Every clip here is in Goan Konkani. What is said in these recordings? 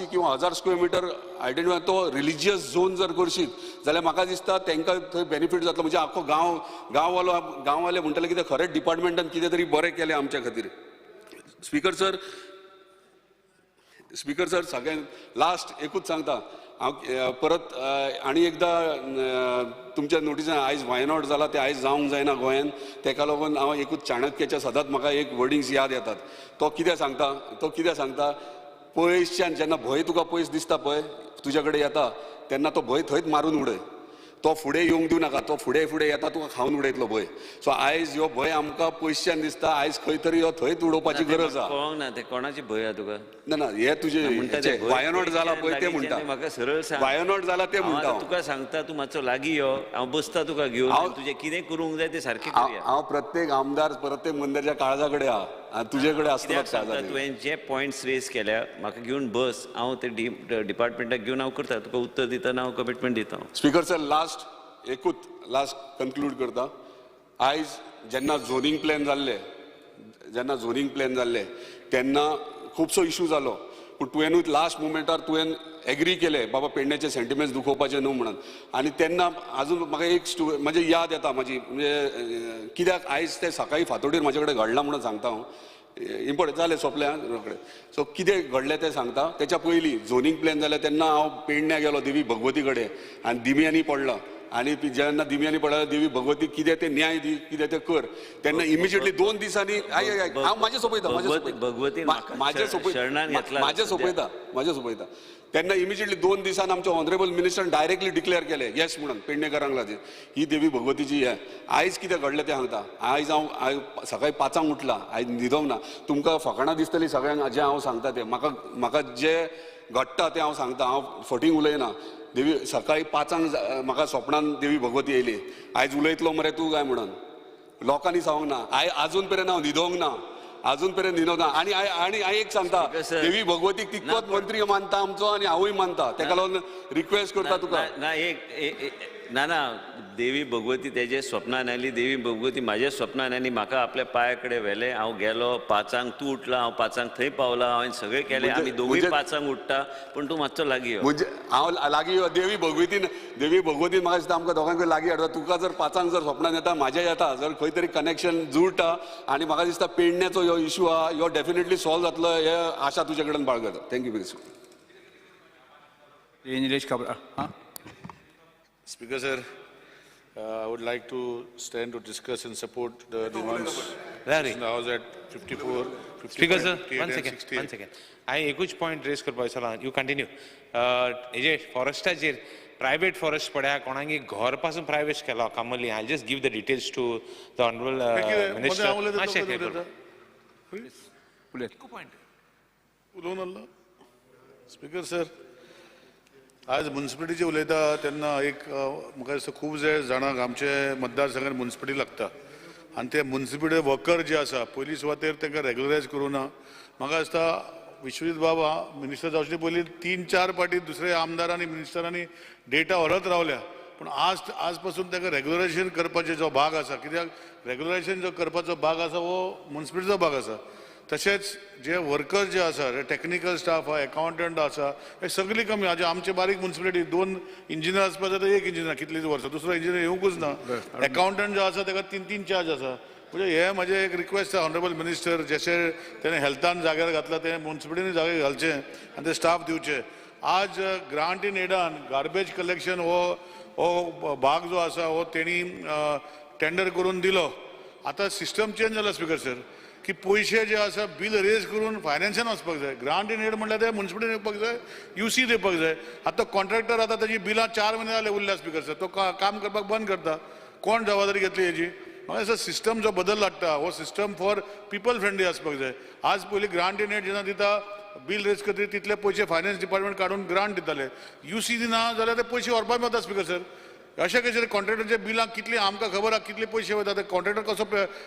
किंवा 1000 स्क्वेअर मिटर आयडेंटिफाय, तो रिलिजियस झोन जर करशीत जाल्यार म्हाका दिसता तांकां थंय बेनिफीट जातलो. म्हणजे आख्खो गांव गांववालो गांववाले म्हणटले कितें खरेंच डिपार्टमेंटान कितें तरी बरें केलें आमच्या खातीर. स्पीकर सर, स्पीकर सर, सगळ्यांत लास्ट एकूच सांगता हांव परत आनी एकदां तुमच्या नोटिसान, आयज वायनॉट जाला तें आयज जावंक जायना गोंयान. तेका लागून हांव एकूच चाणक्याच्या सदांच म्हाका एक वर्डिंग्स याद येतात. तो कितें सांगता, तो कितें सांगता, पयसच्यान जेन्ना भंय तुका पयस दिसता पळय तुज्या कडेन येता तेन्ना तो भंय थंयच मारून उडय, तो फुडें येवंक दिवं नाका. तो फुडें फुडें येता, तुका खावन उडयतलो भंय. सो आयज ह्यो भंय आमकां पयसच्यान दिसता, आयज खंय तरी ह्यो थंयच उडोवपाची गरज आसा. कळोंक ना ते कोणाची भंय आहा तुका? ना ना, हे तुजे वायनॉट जाला पळय ते म्हणटा, म्हाका सरळ सांग, वायनॉट जाला ते म्हणटा. तुका सांगता, तूं मातसो लागीं यो, हांव बसता तुका घेवन, तुजें कितें करूंक जाय तें सारकें करुया. हांव प्रत्येक आमदार प्रत्येक मंदिराच्या काळजा कडेन आहा आनी तुजे कडेन आसतलो. तुवें जे पॉयंट्स रेज केल्या म्हाका घेवन बस, हांव ते डिपार्टमेंटाक घेवन हांव करता, तुका उत्तर दितना हांव कमिटमेंट दिता. स्पीकर सर, लास्ट एकूच लास्ट कन्क्लूड करता. आयज जेन्ना झोनींग प्लॅन जाल्ले, जेन्ना झोनींग प्लॅन जाल्ले तेन्ना खुबसो इशू जालो, पूण तुवेंनूच लास्ट मुमेंटार तुवें एग्री केलें बाबा पेडण्याचे सेंटिमेंट्स दुखोवपाचे न्हू म्हणून. आनी तेन्ना आजून म्हाका एक म्हणजे याद येता म्हाजी, म्हणजे कित्याक आयज तें सकाळीं फांतोडीर म्हाजे कडेन घडलां म्हणून सांगता हांव. इम्पॉर्टंट जालें सोंपलें रोखडें. सो कितें घडलें तें सांगता. तेच्या पयलीं झोनींग प्लॅन जालें तेन्ना हांव पेडण्या गेलो देवी भगवती कडेन आनी दिमयांनी पडला, आनी जेन्ना दिमयांनी पडला देवी भगवती कितें तें न्याय दी, कितें तें कर, तेन्ना इमिजिएटली 2 दिसांनी हांव म्हाजें सोंपयता, म्हाजें सोंपयता, म्हाजें सोंपयता, म्हाजें सोंपयता. तेन्ना इमिजिएटली 2 दिसान आमच्या ऑनरेबल मिनिस्टरान डायरेक्टली डिक्लेअर केलें येस म्हणून पेडणेकरांक लागीं ही देवी भगवतीची हें. आयज कितें घडलें तें सांगता. आयज हांव सकाळीं 5 उठलां, आयज न्हिदोंक ना. तुमकां फकाणां दिसतलीं सगळ्यांक जें हांव सांगता तें, म्हाका म्हाका जें घडटा तें हांव सांगता, हांव फटींग उलयना. देवी सकाळीं 5 म्हाका स्वप्नान देवी भगवती येयली, आयज उलयतलो मरे तूं काय म्हणून. लोकांनी सांगूंक ना, आयज आजून पर्यंत हांव न्हिदोंक ना, आजून पर्यंत न्हिदोंक ना. आनी आनी हांव एक सांगता, देवी भगवतीक तितकोच मंत्री मानता आमचो आनी हांवूय मानता, तेका लागून रिक्वेस्ट करता तुका. ना एक ना ना, देवी भगवती तेजे स्वप्नान आयली, देवी भगवती म्हाज्या स्वप्नान आयली, म्हाका आपल्या पांया कडेन व्हेलें, हांव गेलो 5 तूं उठला, हांव 5 थंय पावला, हांवें सगळें केलें, आमी दोगूय 5 उठ्ठा, पूण तूं मातसो लागीं यो. म्हणजे हांव लागीं यो, देवी भगवतीन, देवी भगवतीन म्हाका दिसता आमकां दोगांकूय लागीं हाडटा. तुका जर 5 जर स्वप्नान येता, म्हाज्या येता, जर खंय तरी कनेक्शन जुळटा आनी म्हाका दिसता पेडण्याचो ह्यो इशू आहा ह्यो डेफिनेटली सॉल्व जातलो हे आशा तुजे कडेन बाळगता. Thank you. Nilesh Cabral. Speaker sir, I would like to stand to discuss and support the demands in the house at 54, 55, Speaker sir, 58 one and second, 68. One second. हांवें एकूच पॉयंट रेज करपाक दिसला, you continue. हेजे फॉरेस्टाचेर प्रायवेट फॉरेस्ट पळया, कोणागे घर पासून प्रायवेट केला कामली. I just give the details to the honourable minister. उलोवन आसलो. स्पीकर सर, आज मुन्सिपलिटीचे उलयता तेन्ना एक म्हाका दिसता खूब जे जाणांक आमचे मतदारसंघान मुन्सिपलिटी लागता आनी ते मुन्सिपलिटी वर्कर जे आसा पयली सुवातेर तांकां रेगुलरायज करूं ना. म्हाका दिसता विश्वजीत बाब मिनिस्टर जावचे पयलीं 3-4 पाटी दुसरे आमदार आनी मिनिस्टरांनी डेटा व्हरत रावल्या, पूण आज आज पासून ताका रेगुलरायजेशन करपाचो जो भाग आसा, कित्याक रेगुलरायजेशन जो करपाचो भाग आसा हो मुन्सिपलिटीचो भाग आसा. तशेंच जे वर्कर्स जे आसा, टॅक्निकल स्टाफ आहा, एकावंटंट आसा, हे सगळी कमी. आज आमचे बारीक मुन्सिपलिटी 2 इंजिनियर आसपा जाय तर 1 इंजिनियर कितलीं वर्सां, दुसरो इंजिनियर येवंकूच ना. एकावंटंट जो आसा ताका 3-3 चार्ज आसा. म्हणजे हे म्हजें एक रिक्वेस्ट आसा ऑनरेबल मिनिस्टर, जशें तेणें हेल्थान जाग्यार घातलां तें मुन्सिपलिटीन जाग्यार घालचें आनी ते स्टाफ दिवचे. आज ग्रांट इन एडान गार्बेज कलेक्शन हो हो भाग जो आसा हो तेणी टेंडर करून दिलो. आतां सिस्टम चेंज जाला स्पीकर सर, की पयशे जे आसा बील रेज करून फायनान्सान वचपाक जाय. ग्रांट इन एड म्हणल्यार ते मुन्सिपलिटीन येवपाक जाय, you see दिवपाक जाय. आतां कॉन्ट्रॅक्टर आतां ताजी बिलां 4 म्हयने जाले उरल्या स्पीकर सर, तो काम करपाक बंद करता. कोण जबाबदारी घेतली हेजी? म्हाका दिसता सिस्टम जो बदल लागता हो सिस्टम फॉर पिपल फ्रेंडली आसपाक जाय. आज पयलीं ग्रांट इन एड जेन्ना दिता बील रेज करतकीर तितले पयशे फायनान्स डिपार्टमेंट काडून ग्रांट दिताले. You see दिना जाल्यार ते पयशे व्हरपाक वता स्पीकर सर. अशें कशें कॉन्ट्रॅक्टरच्या बिलां कितलीं आमकां खबर आसा कितले पयशे वता, ते कॉन्ट्रॅक्टर कसो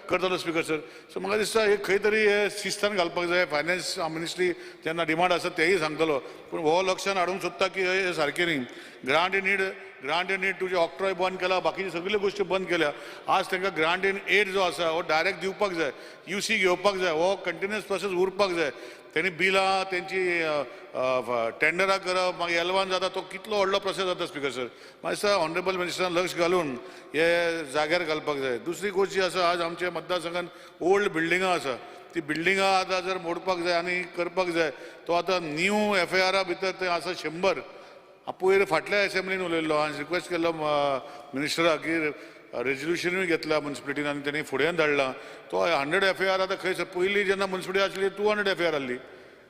करतलो स्पीकर सर. सो म्हाका दिसता हे खंय तरी हे शिस्तान घालपाक जाय. फायनान्स मिनिस्ट्री जेन्ना डिमांड आसा तेय सांगतलो, पूण हो लक्षान हाडूंक सोदता की हे सारकें न्ही. ग्रांट इन एड तुजें ऑक्ट्रॉय बंद केला, बाकीच्यो सगल्यो गोश्टी बंद केल्या. आज तांकां ग्रांट इन एड जो आसा हो डायरेक्ट दिवपाक जाय, you see घेवपाक जाय, हो कंटिन्युअस प्रोसेस उरपाक जाय. तेणी बिलां तेंची टेंडरां करप, मागीर एलवान जाता, तो कितलो व्हडलो प्रोसेस जाता स्पीकर सर. मागीर ऑनरेबल मिनिस्टरान लक्ष घालून हे जाग्यार घालपाक जाय. दुसरी गोश्ट जी आसा, आज आमच्या मतदारसंघान ओल्ड बिल्डिंगां आसा, ती बिल्डिंगां आतां जर मोडपाक जाय आनी करपाक जाय, तो आतां न्यू एफआयआरा भितर ते आसा 100. पयर फाटल्या एसेंब्लीन उलयल्लो आनी रिक्वेस्ट केल्लो मिनिस्टराक की रेजोल्युशनूय घेतला मुन्सिपलिटीन आनी तेणी फुडें धाडला. तो 100 एफआयआर आतां खंय, पयलीं जेन्ना मुन्सिपलिटी आसली 200 एफआयआर आहली,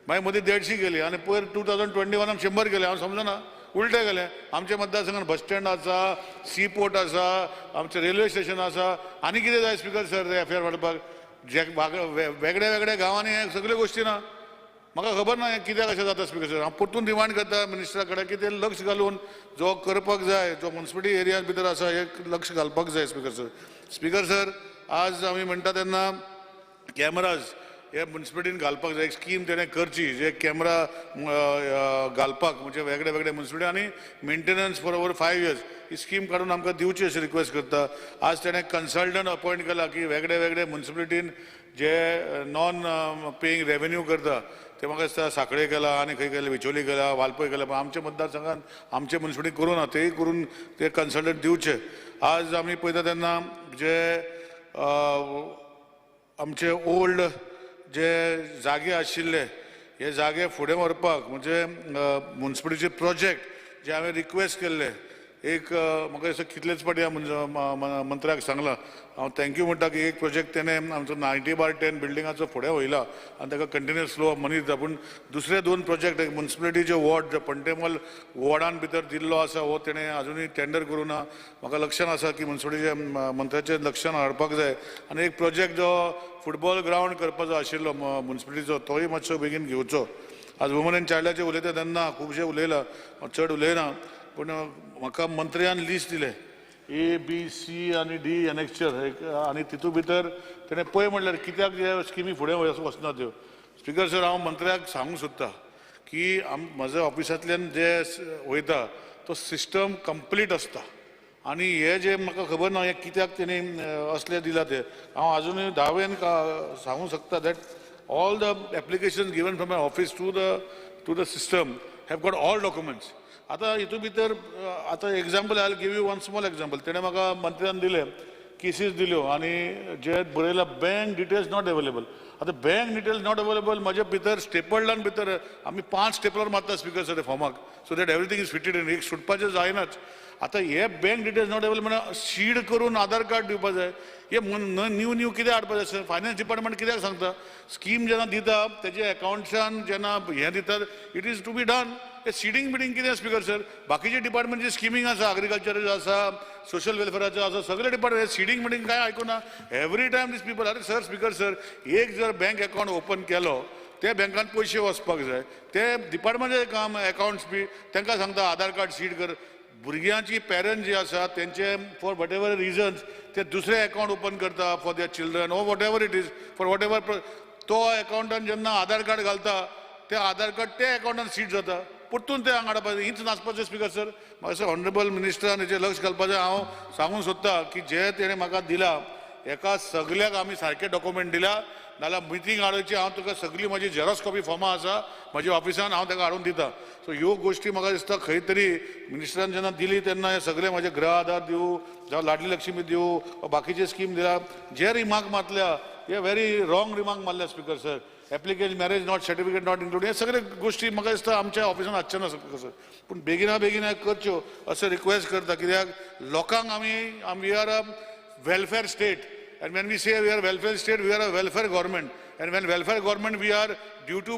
मागीर मदीं 150 गेली आनी पयर 2021 100 गेले. हांव समजना उलटें गेलें. आमच्या मतदारसंघात बस स्टँड आसा, सी पोर्ट आसा, आमचें रेल्वे स्टेशन आसा, आनी कितें जाय स्पीकर सर एफआयआर वाडपाक? जे वेगळ्या वेगळ्या गांवांनी हे सगळ्यो गोश्टी ना, म्हाका खबर ना कित्याक अशें जाता स्पीकर सर. हांव परतून रिमांड करता मिनिस्टरा कडेन की ते लक्ष घालून जो करपाक जाय, जो मुन्सिपलिटी एरिया भितर आसा हे लक्ष घालपाक जाय स्पीकर सर. स्पीकर सर, आज आमी म्हणटा तेन्ना कॅमराज हे मुन्सिपलिटीन घालपाक जाय, एक स्कीम तेणें करची जे कॅमरा घालपाक, म्हणजे वेगळे वेगळे मुन्सिपलिटी आनी maintenance for over 5 years he scheme काडून आमकां दिवची अशी रिक्वेस्ट करता. आज तेणें कन्सल्टंट अपॉयंट केला की वेगळे वेगळे मुन्सिपलिटीन जे नॉन पेईंग रेवेन्यू करता ते म्हाका दिसता साखळे केला आनी खंय केलें, विचोली केला, वालपय केला, पण आमच्या मतदारसंघात आमचे मुन्सिपलिटी करूं ना, तेय करून ते कन्सल्टंट दिवचे. आज आमी पळयता तेन्ना जे आमचे ओल्ड जे जागे आशिल्ले हे जागे फुडें व्हरपाक म्हणजे मुन्सिपलिटीचे प्रोजेक्ट जे हांवें रिक्वेस्ट केल्ले, एक म्हाका दिसता कितलेच फावटी हांव मंत्र्याक सांगलां, हांव thank you म्हणटा की एक प्रोजेक्ट तेणें आमचो 90/10 बिल्डिंगाचो फुडें वयला आनी ताका कंटिन्युअस फ्लो ऑफ मनी दिता. पूण दुसरे 2 प्रोजेक्ट एक मुन्सिपलिटीचे वॉर्ड जो पंटेमल वॉर्डान भितर दिल्लो आसा हो तेणें आजुनूय टेंडर करूं ना. म्हाका लक्षान आसा की मुन्सिपलिटीच्या मंत्र्याचें लक्षान हाडपाक जाय. आनी एक प्रोजेक्ट जो फुटबॉल ग्रावंड करपाचो आशिल्लो मुन्सिपलिटीचो तोय मातसो बेगीन घेवचो. आज वुमन एंड चायल्डाचेर उलयता तेन्ना खुबशें उलयलां, हांव चड उलयना, पूण म्हाका मंत्र्यान लिस्ट दिलें ए बी सी आनी डी एनेक्चर एक, आनी तितू भितर तेणें पळय म्हणल्यार कित्याक जे स्किमी फुडें वचना त्यो. स्पीकर सर, हांव मंत्र्याक सांगूंक सोदता की म्हज्या ऑफिसांतल्यान जे वयता तो सिस्टम कंप्लीट आसता आनी हे जे म्हाका खबर ना हे कित्याक तेणी असले दिला ते हांव आजुनूय दावेन सांगूंक शकता that all the application given from my office to the system have got all documents. आतां हितून भितर आतां example I give you one small example. तेणें म्हाका मंत्र्यान दिलें, केसीस दिल्यो आनी जे बरयलां बँक डिटेल्स not available. आतां बँक डिटेल्स not available म्हज्या भितर स्टेपलडान भितर आमी 5 स्टेपलर मारता स्पीकर सर फॉर्माक, so that everything is fitted in, एक सुटपाचें जायनाच. आतां हे बँक डिटेल्स not available म्हणल्यार सीड करून आधार कार्ड दिवपा जाय, हे न्यू न्यू कितें हाडपा जाय sir? Finance department कित्याक सांगता? स्कीम जेन्ना दिता तेजे एकावंट्सान जेन्ना हें दितात it is to be done. हे सिडींग बिडींग कितें स्पीकर सर? बाकीचे डिपार्टमेंटची स्किमींग आसा, एग्रीकल्चराचें आसा, सोशल वेलफेराचें आसा, सगळे डिपार्टमेंट सिडींग बिडींग कांय आयकुना. Every time these people. अरे सर, स्पीकर सर, एक जर बँक एकावंट ओपन केलो ते बँकान पयशे वचपाक जाय, ते डिपार्टमेंटाचें काम एकावंट्स बी तांकां सांगता आधार कार्ड सीड कर. भुरग्यांची पेरंट्स जे आसा तेंचे फॉर what ever reasons ते दुसरे एकावंट ओपन करता for their children or whatever it is for whatever. तो एकावंटान जेन्ना आधार कार्ड घालता ते आधार कार्ड ते एकावंटान सीड जाता, परतून ते हांगा हाडपाचें, हीच नाचपाचें स्पीकर सर. म्हाका ऑनरेबल मिनिस्टरान हेचेर लक्ष घालपाचें. हांव सांगूंक सोदता की जे तेणें म्हाका दिला हेका सगल्याक आमी सारके डॉक्युमेंट दिला, नाल्यार मिटींग हाडची हांव तुका सगळी म्हजी झेरॉक्स कॉपी फॉर्मां आसा म्हज्या ऑफिसान, हांव ताका हाडून दिता. सो ह्यो गोश्टी म्हाका दिसता खंय तरी मिनिस्टरान जेन्ना दिली तेन्ना हे सगळे म्हजे गृह आधार दिवं, जावं लाडली लक्ष्मी दिवं, बाकीचे स्कीम दिला, जे रिमार्क मारल्या हे व्हेरी रॉंग रिमार्क मारल्या speaker sir. Application marriage not certificate not include, हे सगळे गोश्टी म्हाका दिसता आमच्या ऑफिसान आसचे ना स्पीकर सर. पूण बेगिना बेगीन हें करच्यो अशें रिक्वेस्ट करता, कित्याक लोकांक आमी we are a welfare state, and when we say we are welfare state, we are a welfare government, and when welfare government we are duty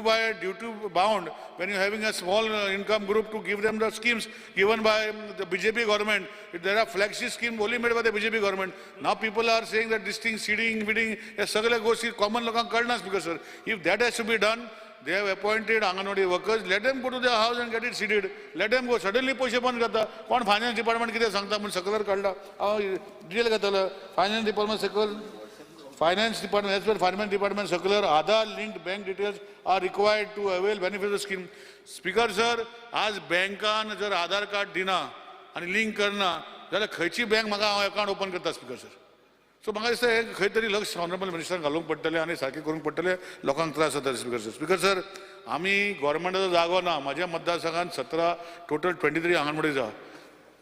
bound when you having a small income group to give them the schemes given by the BJP government. There are flagship scheme only made by the BJP government. Now people are saying that this thing seeding bidding हे सगळे गोष्टी कॉमन लोकांक कळना speaker sir. If that has to be done, they have appointed anganwadi workers, let them go to their house and get it seeded, let them go. Suddenly पयशे बंद करता कोण? फायनान्स डिपार्टमेंट कितें सांगता म्हूण सकयल काडला, हांव डिटेल घेतलो. फायनान्स डिपार्टमेंट सकयल, finance department as per finance department circular Aadhaar linked bank details are required to avail benefit of scheme. Speaker sir, आज बँकान जर आधार कार्ड दिना आनी लिंक करना जाल्यार खंयची बँक म्हाका हांव अकावंट ओपन करता स्पीकर सर? सो म्हाका दिसता हें खंय तरी लक्ष ऑनरेबल मिनिस्टरान घालूंक पडटलें आनी सारकें करूंक पडटलें. लोकांक त्रास जाता स्पीकर सर. स्पीकर सर, आमी गोवोरमेंटाचो जागो ना. म्हाज्या मतदारसंघात 17 टोटल 23 आंगणवाडी आसा.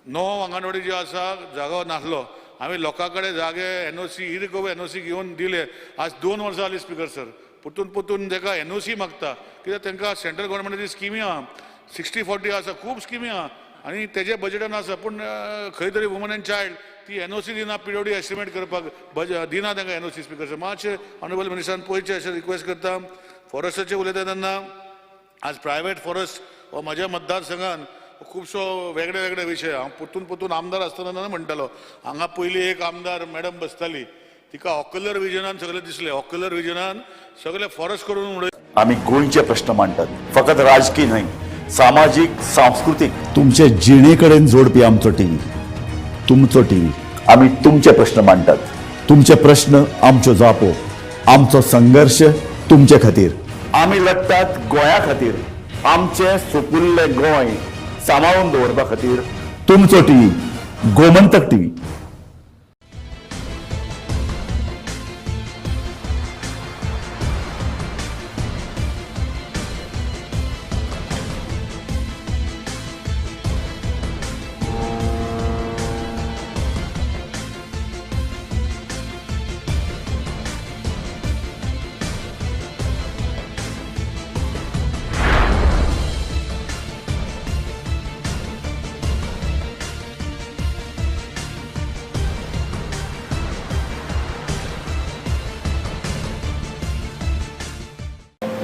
9 आंगणवाडी ज्यो आसा जागो नासलो. आमी लोकां कडेन जागे एनओसी इरिकव एनओसी घेवन दिले. आज 2 वर्सां जालीं स्पीकर सर, परतून परतून ताका एनओसी मागता कित्याक तांकां सेंट्रल गोवोरमेंटाची स्किमी आहा, 60-40 आसा, खूब स्किमी आहा आनी तेजे बजेटान आसा. पूण खंय तरी वुमन एंड चायल्ड ती एनओसी दिना, पिडब्ल्यूडी एस्टिमेट करपाक दिना तांकां एनओसी. स्पीकर सर, मातशें ऑनरेबल मिनिस्टरान पळयचें अशें रिक्वेस्ट करता. फॉरेस्टाचें उलयता तेन्ना आज प्रायवेट फॉरेस्ट हो म्हज्या मतदारसंघान खुबसो वेगळे वेगळे विशय. हांव परतून परतून आमदार आसतना म्हणटालो, हांगा पयलीं एक आमदार मॅडम बसताली, तिका ऑक्युलर विजनान सगळें दिसलें. ऑक्युलर विजनान सगळें फॉरेस्ट करून उडय. आमी गोंयचे प्रश्न मांडटात, फकत राजकी न्हय, सामाजीक, सांस्कृतीक, तुमचे जिणेकडेन जोडपी आमचो टीव्ही, तुमचो टीव्ही. आमी तुमचे प्रश्न मांडटात. तुमचे प्रश्न आमच्यो जापो, आमचो संघर्श तुमचे खातीर. आमी लढटात गोंया खातीर, आमचें सुपुल्लें गोंय सांबाळून दवरपा खातीर. तुमचो टीव्ही, गोमंतक टीव्ही.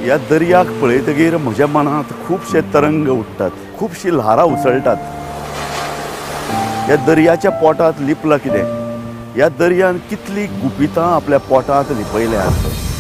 ह्या दर्याक पळयतगीर म्हज्या मनांत खुबशे तरंग उठ्ठात, खुबशीं ल्हारां उसळटात. ह्या दर्याच्या पोटांत लिपलां कितें? ह्या दर्यान कितलीं गुपितां आपल्या पोटांत लिपयल्यांत?